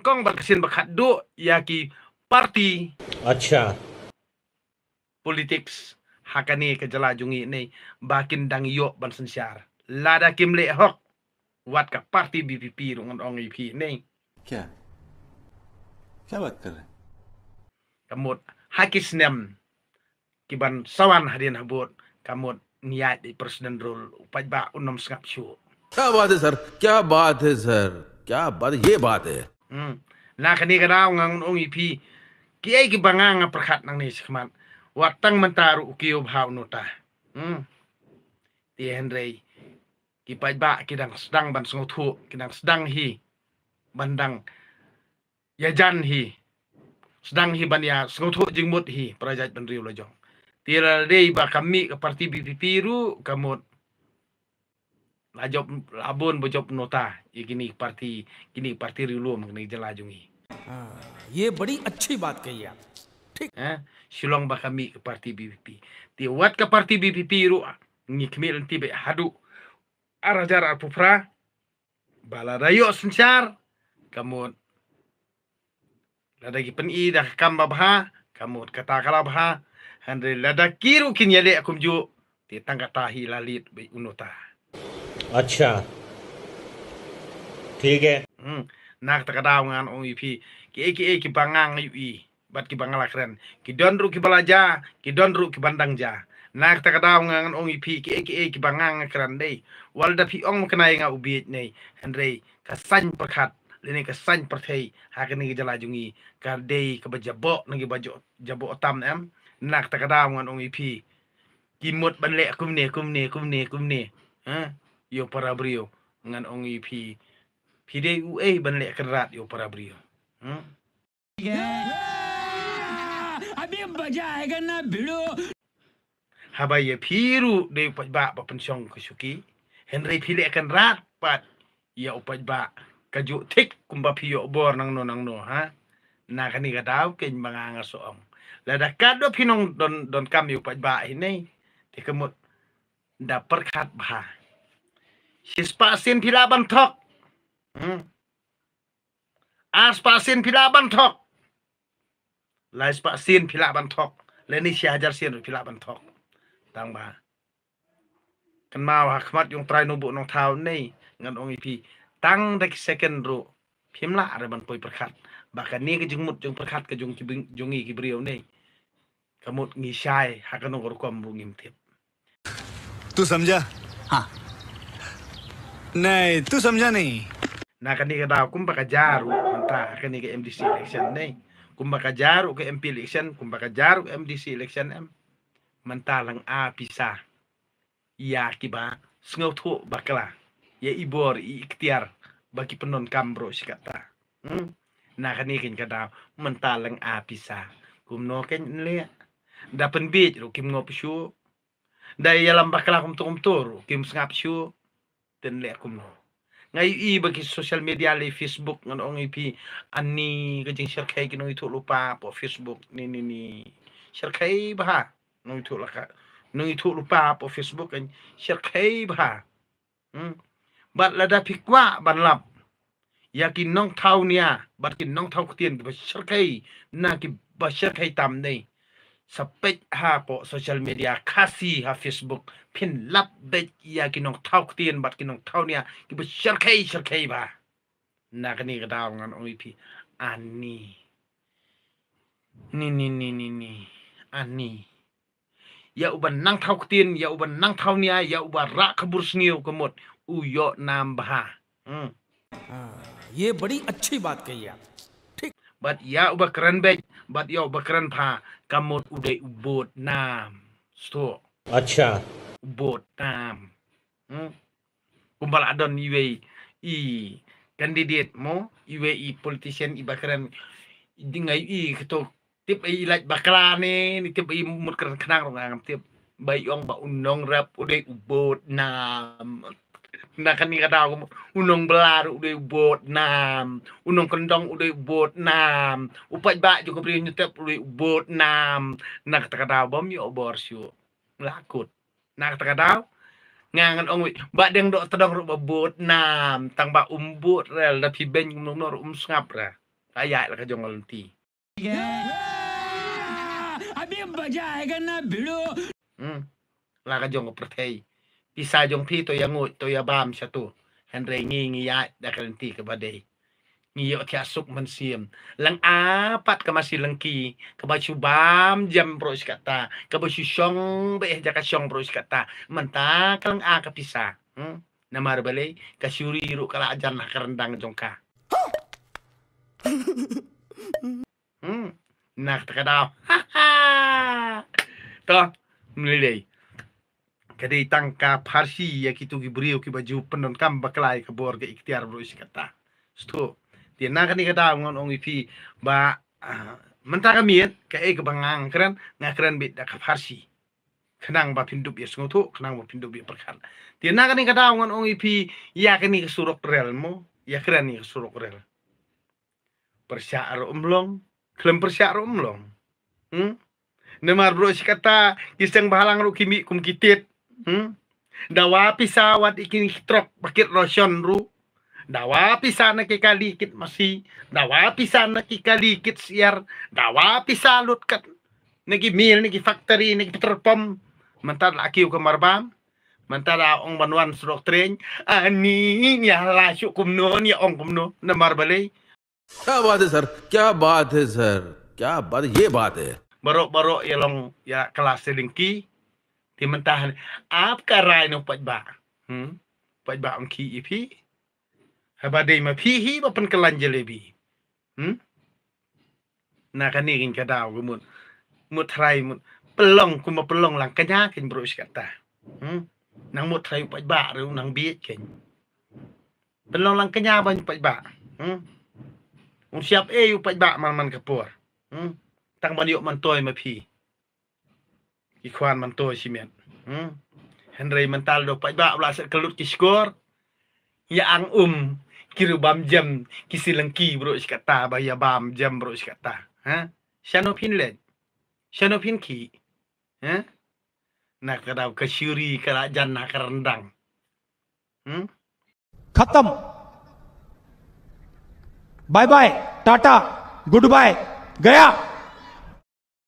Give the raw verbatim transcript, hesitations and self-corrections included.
Kong ba ka sien ba khatduh ïa ki parti. Acha. Politics ha kane ka jylla jong ngi ne ba kin dang ïoh ban synshar. Lada kim leh hok wat ka parti B P P ruh ngan ong ïa phi ne. Kya? Kya baat kar rahe? Ka mut ha ki snem ki ban sa wan hadien habud ka mut ngi ïaid da i President rule u paidbah un ym sngap shuh. क्या बात है सर, क्या बात है सर, क्या बात है, ये बात है। Hmm. Na kane ka daw ngan ong ïa phi kiei kiba nga nga pyrkhat nangne shakhmat. Wat tang mynta ruh u kiew bha u nota. Hmm. Te hynrei ki paidbah ki dang sdang ban sngewthuh, ki dang sdang hi ban dang ïajan hi, sdang hi ban ïa sngewthuh jingmut hi para jaitbynriew la jong. Te la dei ba ka mih ka parti B P P ruh ka mut la jop, la bun ba jop nota ïa kine ki parti, kine ki parti riewlum kine ki jylla jong ngi. हाँ, ये बड़ी अच्छी बात कही आप। ठीक। Eh, Shillong ba ka mih ka parti B P P. Te wat ka parti B P P ruh ngi khmih lynti beit haduh ar hajar arphew phra. Ba lada ïoh synshar ka mut lada ki pyni da ka kam ba bha ka mut kata ka la bha. Hynrei lada ki ruh kin ïaleh kumjuh te tang kata hi la leit beit u nota. Acha. Thik hai. Hmm. Na kata ka daw ngan ong ïa phi kiei kiei kiba nga nga ïohi bad kiba nga la kren. Ki don ruh kiba la jia, ki don ruh kiba dang jia. Na kata ka daw ngan ong ïa phi kiei kiei kiba nga nga kren dei. Wat la da phi ong ma kane nga u bieit ne. Hynrei ka saiñ pyrkhat lane ka saiñ pyrthei ha kane ka jylla jong ngi ka dei kaba jaboh na kiba jaboh tam em. Na kata ka daw ngan ong ïa phi ki mut ban leh kumne kumne kumne kumne. Ha? Ïa u para briew ngan ong ïa phi. Phi dei uei ban leh kynrad ïa u para briew? Hmm? अभी मजा आएगा ना भिड़ो। Haba ïa phi ruh dei u paidbah ba pynshong ka shuki. Hynrei phi leh kynrad pat ïa u paidbah kajuh thik kumba phi ïoh bor nangno nangno ha. Na kane ka daw kein ba nga nga shu ong lada ka dei phi nong don, donkam ïa u paidbah hi ne. Te ka mut da pyrkhat bha. Shispah sien phi lah ban thok. Hmm. Arspah sien phi lah ban thok. Laispah sien phi lah ban thok. Lane shi hajar sien ruh phi lah ban thok. Tang ba kynmaw ha khmat jong u Trai Nongbuh Nongthaw ne ngan ong ïa phi tang da ki second ruh phim lah re ban poi pyrkhat ba kane ka jingmut jingpyrkhat ka jong ki bri-, jong ngi ki briew ne ka mut ngi shai ha kano ka rukom ruh ngim tip. तू समझा? हाँ। नहीं, तू समझा नहीं। Na kane ka daw kumba ka jia ruh mynta ha kane ka M D C election ne. Kumba ka jia ruh ka M P election, kumba ka jia ruh ka M D C election em. Mynta lang a pisa ïa kiba sngewthuh bakla ïa i bor i ikhtiar ba ki pyndonkam ruh shi katta. Hmm? Na kane kein ka daw mynta lang a pisa. Kumno kein leh? Da pynbiej ruh kim ngop shuh. Da ïalam bakla kumto kumto ruh kim sngap shuh. Te leh kumno? Nga ïohi ba ki social media lei Facebook ngan ong ïa phi ani ka jingshyrkhei ki nongïathuhlypa hapoh Facebook ni ni ni. Shyrkhei bha. Nongïathuhlypa, nongïathuhlypa hapoh Facebook kan shyrkhei bha. Hmm. Bad lada phi kwah ban lap ïa ki nongthaw nia bad ki nongthaw ktien kiba shyrkhei na kiba shyrkhei tam ne. Sa peit hapoh social media Khasi ha Facebook phin lap beit ïa ki nongthaw ktien bad ki nongthaw nia kiba shyrkhei shyrkhei bha. Na kane ka daw ngan ong ïa phi ani. Ni ni ni ni ni. Ani. Ïa uba nang thaw ktien, ïa uba nang thaw nia, ïa uba rah ka bur sniew ka mut u ïoh nam bha. Hmm. हाँ, ये बड़ी अच्छी बात कही आप। ठीक। Bad ïa uba kren beit, bad ïa uba kren bha ka mut u dei u bud nam. Sto. Acha. U bud nam. Hmm. Kumba la don iwei i candidate mo, iwei i politician iba kren. Dei nga ïohi kato tip i lait bakla ne, ni tip i mut kren khnang ruh nga ngam tip. Ba i ong ba u nongrep u dei u bud nam. Na kane ka daw u nongbylla ruh u dei u bud nam. U nongkyndong u dei u bud nam. U paidbah jong ka bri ngi tip u dei u bud nam. Na kata ka daw bym ïoh bor shuh. La kut. Na kata ka daw nga ngan ong wei ba deng doh tdong ruh ba bud nam tang ba um bud re, lada phi beiñ kumno kumno ruh um sngap re. Ta ïaid la ka jong ka lynti. अभी मजा आएगा ना भिड़ो। Hmm. La ka jong ka pyrthei. Pisa jong phi to ïa nguid to ïa bam shatu. Hynrei ngi ngi ïaid da ka lynti kaba dei. Ngi ïoh thiah suk mynsiem. Langa pat ka masi lyngki kaba shu bam jem bro shi katta, kaba shu shong beh jaka shong bro shi katta. Mynta ka langa ka pisa. Hmm. Namar balei ka shuri ruh ka la jan ha ka ryndang jong ka. Hmm. Na kata ka daw. To, mlilei. Ka dei tang ka pharshi ïa kitu ki briew kiba ju pyndonkam bakla ïa ka bor ka iktiar bro shi katta. Stu. Te na kane ka daw ngan ong ïa phi ba, ah, mynta ka miet kaei kaba nga kren, nga kren beit da ka pharshi. Khnang ba phin dup ïa sngewthuh, khnang ba phin dup ïa pyrkhat. Te na kane ka daw ngan ong ïa phi ïa kane ka surok rel mo, ïa kren ïa ka surok rel. Pyrshah ruh um long, khlem pyrshah ruh um long. Hmm? Namar bro shi katta ki seng bhalang ruh ki mih kum ki tit. Hmm? Dawa pisa wat i kine ki trok ba kit roshon ruh. Dawa pisa na ki kali kit masi. Dawa pisa na ki kali kit siar. Dawa pisa lut kat na ki mill, na ki factory, na ki petrol pump. Mynta la kiew ka marbam. Mynta la ong ban wan surok train. Ani nia la shu kumno, nia ong kumno. Namar balei. क्या बात है सर, क्या बात है सर, क्या बात है, ये बात है। Baroh baroh ïa long ïa ka la se lyngki. Te mynta ap ka rai na u paidbah. Hmm? Paidbah ong ki ïa phi. Haba dei ma phi hi ba pynkylla jalebi. Hmm? Na kane ka daw ka mut. Mut trai mut. Pynlong kumba pynlong lang kñia kein bro shi katta. Hmm? Nang mut trai u paidbah ruh nang bieit kein. Pynlong lang kñia ban u paidbah. Hmm? Un siap ei u paidbah man man ka por. Hmm? Tang ban ïoh man toi ma phi. Ki khwan man toi shimet. Hmm? Hynrei mynta la u paidbah u la set ka lut ki shkor. Ïa ang um ki ruh bam jem ki si lyngki bro shi katta ba ïa bam jem bro shi katta. Ha? Shano phin leit? Shano phin ki? Ha? Na ka daw ka shuri ka la jan na ka ryndang. Hmm? खत्म। Bye bye, tata, goodbye, गया।